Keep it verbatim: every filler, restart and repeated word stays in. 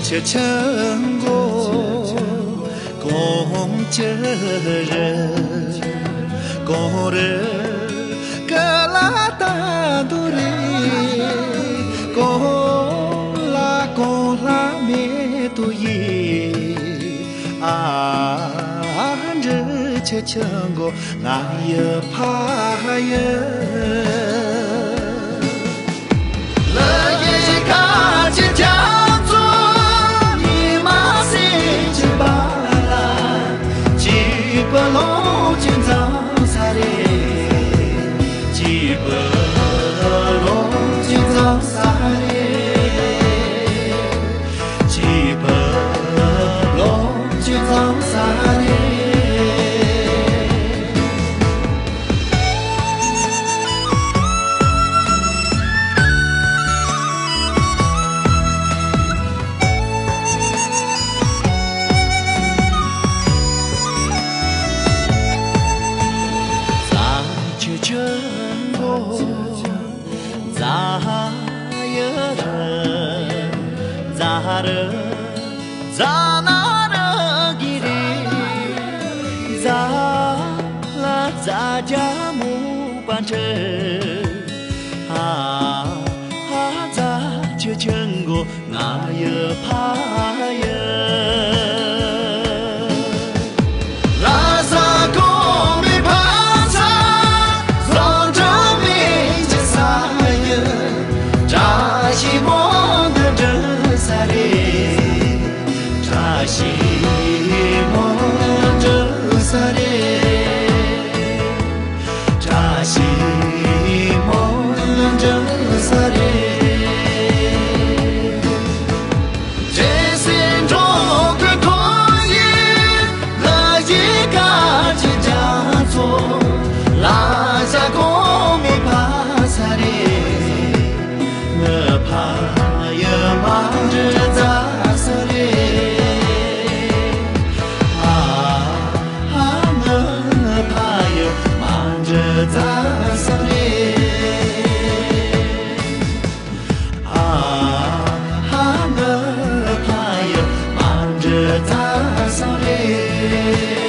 ཆེ་ཆེན་གོ། གོང་ཁྱེར་རེ། གོང་རེ། ཀ་ལ་ཏ་དུ་རེ། གོང་ལ་གོང་ལ་མེ་ཏུ་ཡི། ཨ་འདྲ་ཆེ་ཆེན་གོ། ང་ཡི་ཕ་ཡི། ལ་ཡི་ཁ་ཅི་ཅང་ཚོ་ཉི་མ་སེ་ཅི་བ་ལ་ཅི་པ་ལོ་ཅི་ཛང་ས་རེ། ཅི་པ་ལོ་ཅི་ཛང་ས་རེ། ཅི་པ་ལོ་ཅི་ཛང་ས་རེ། ཛ་ཆེ་ཆེན་གོ། ཛ་ཡ་ར། ཛ་ར། ཛ་ན་ར་གི་རི། ཛ་ལ་ཛ་ཇ་མུ་པ་འཕྲུལ། ཧ་ཧ་ཛ་ཆེ་ཆེན་གོ། ང་ཡི་ཕ་ཡི། ལ་ས་གོ་མི་ཕ་ས། ཟོ་འདྲ་མི་ཅི་ས་ཡི། བཀྲ་ཤིས་མོ་འདི་འདྲ་ས་རེད། བཀྲ་ཤིས་མོ་འདྲ་ས་རེད། བཀྲ་ཤིས་མོ་འདྲ་ས་རེད། འདྲེ་སེ་འགྲོ་གི་ཐོ་ཡི། ལ་ཡི་ཀ་ཅི་ཅང་ཚོ། ལ་ས་གོ་མི་ཕ་ས་རེད། ང་ཕ་ཡི་མ་འདྲ་ཛ་ས་རེད། ཨ་ཧ་ང་ཕ་ཡི་མ་འདྲ་ཛ་ས་རེད། ཨ་ཧ་ང་ཕ་ཡི་མ་འདྲ་ཛ་ས་རེད།